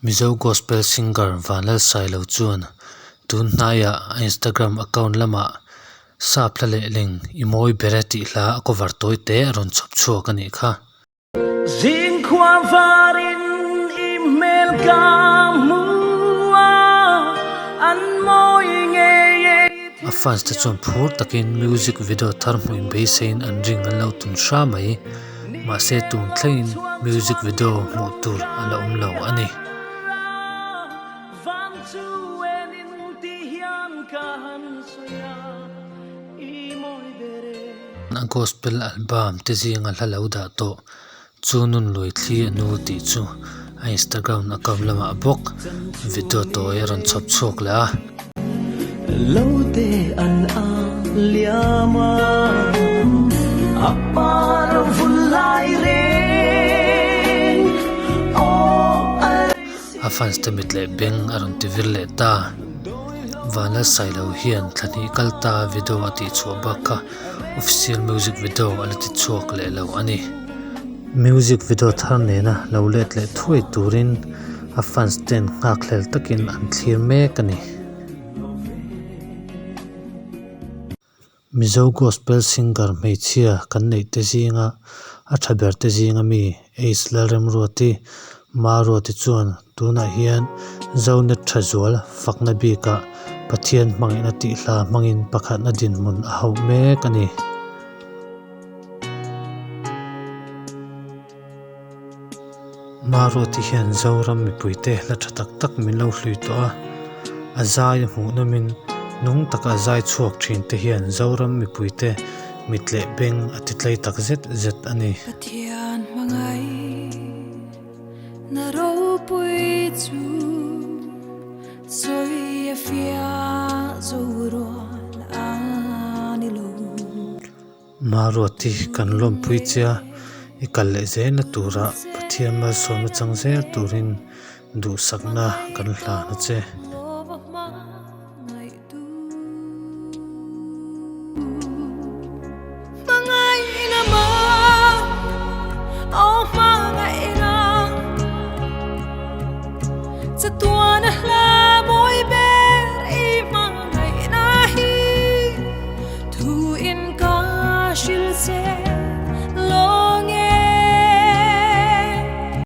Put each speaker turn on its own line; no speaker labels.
Mizo Gospel singer Vanlalsailo chuan tun hnaiah a Instagram account lamah Sap hla lehling i mawi ber e tih hla a cover tawi te a rawn chhawp chhuak a nih kha.
Zingkhua varin i hmel ka hmu a, an mawi ngei e
A fans te chuan phur takin music video thar hmuh in beiseiin an ring an lo tun hra mai. Mahse tun thlengin music video hmuh tur a la awm lo a ni. A gospel album te zinga hla lo dah tawh chu nun lui thli a nu tih chu a Instagram account lamah bawk video tawi a rawn chhawp chhuak leh a. A fans te mit leh beng a rawn ti vir leh ta. Vanlalsailo hian thla hnih kal ta video a tih chhuah bak kha official music video a la ti chhuak leh lo a ni. Music video thar nena lo let leh thuai turin a fans ten nghakhlel takin an thlir mek a ni. Mizo Gospel singer hmeichhia kan neih te zinga a tha ber te zinga mi Ace Lalremruati Maruati chuan tunah hian Zonet tha zual fakna bikah Pathian hmangaihna tih hla hmangin pakhatna dinhmun a hauh mek a ni. Maruati hian Zoram mipuite hla tha tak tak min lo hlui tawh a, a zai a hmuh nawmin nung taka a zai chhuak thin te hian Zoram mipuite mit leh beng a ti tlei tak zet zet a ni.
Pathian hmangaih na ropui chu sawi a fiah zo rual a ni lo.
Maruati kan lawmpui che a, i kal leh zelna tura Pathian malsawmna chang zel turin duhsakna kan hlan a che.